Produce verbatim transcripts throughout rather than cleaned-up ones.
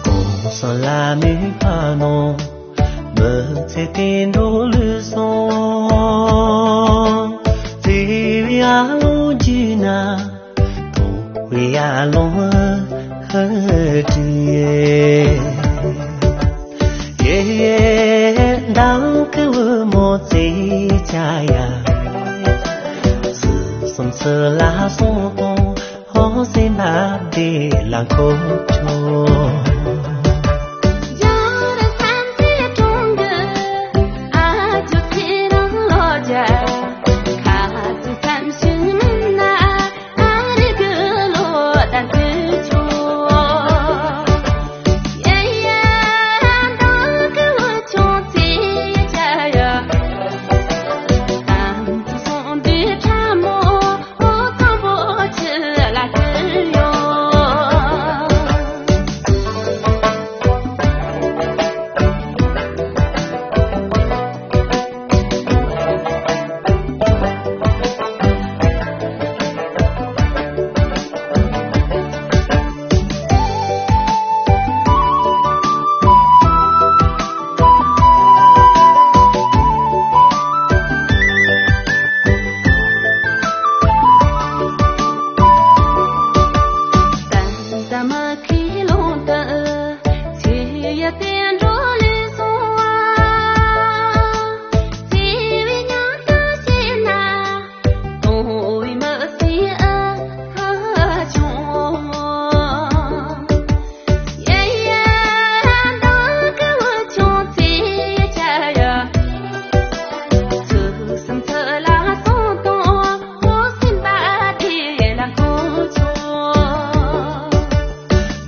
གོང་ས་ལ་མི་ཕ་ནོ། མི་ཚེ་བསྟན་འགྲོ་ལུས་སོང་། བརྩེ་བའི་ཨ་ལོང་བརྒྱུད་ན། དོ་བའི་ཨ་ལོང་ཧ་དྲི་ཡེ། ཡེ་ཡེ་མདང་གི་བུ་མོ་ཚེ་ཆ་ཡ། སུ་སུམ་ཚུ་ལ་སོང་དང་། ཧོ་སེམས་པ་བདེ་ལ་འཁོར་ཆོག་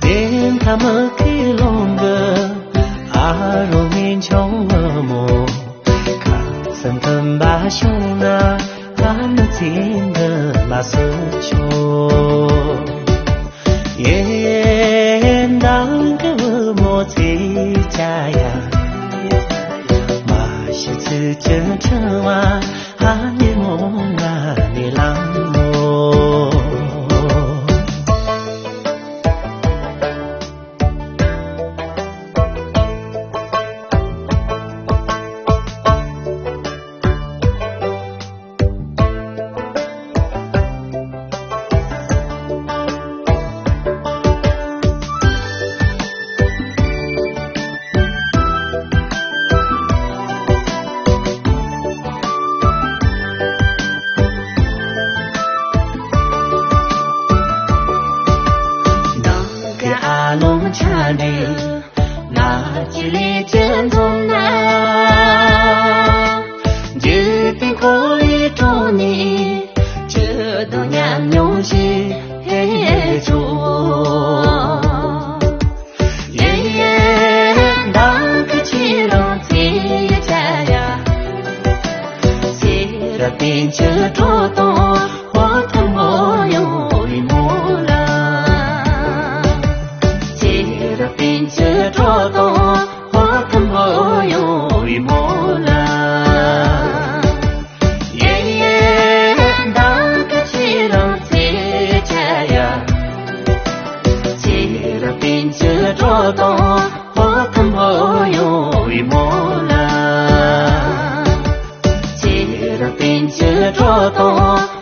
དེ་མཐའ་མ་ཁའི་ལུང་གི་ཨ་རོ་མི་འཆང་བ་མོ། ཁ་སེམས་མཐུན་པ་བྱུང་ན་ཨ་ནི་ཚེ་འདི་མ་སུ་ཆོག་ཡེ་མདང་གི་བུ་མོ་ཚེ་ཆ་ཡ། མ་ཤི་ཚུལ་གྱི་འཕྲེང་བ་ཨ་ནི་མོ་ང་ནི་ལང་མོ། ང་ཅི་ལས་ཅི་འཛོམས་ན། འཇིག་རྟེན་འཁོར་བའི་གྲོང་ནས་ཅི་དང་མཉམ་མྱོང་ཞིག་ཕེབས་ཆོག་ཡེ་ཡེ་མདང་གི་ཁྱེད་རང་ཚེ་ཡི་ཆ་ཡ། ཚེ་རབས་བསྟན་བཅོས་སྤྲོ་དང་འོ་ཐུན་མོང་ཡོང་བའི་མོ་ལ། ཚེ་རབས་བསྟན་བཅོས་སྤྲོ་དང་འོ་ཐུན་མོང་ཡོང་བའི་མོ་ལ། ཡེ་ཡེ་མདང་གི་ཁྱེད་རང་ཚེ་ཆ་ཡ། ཚེ་རབས་བསྟན་བཅོས་སྤྲོ་དང་འོ་ཐུན་མོང་ཡོང་བའི་མོ་ལ། ཚེ་རབས་བསྟན་བཅོས་སྤྲོ་དང་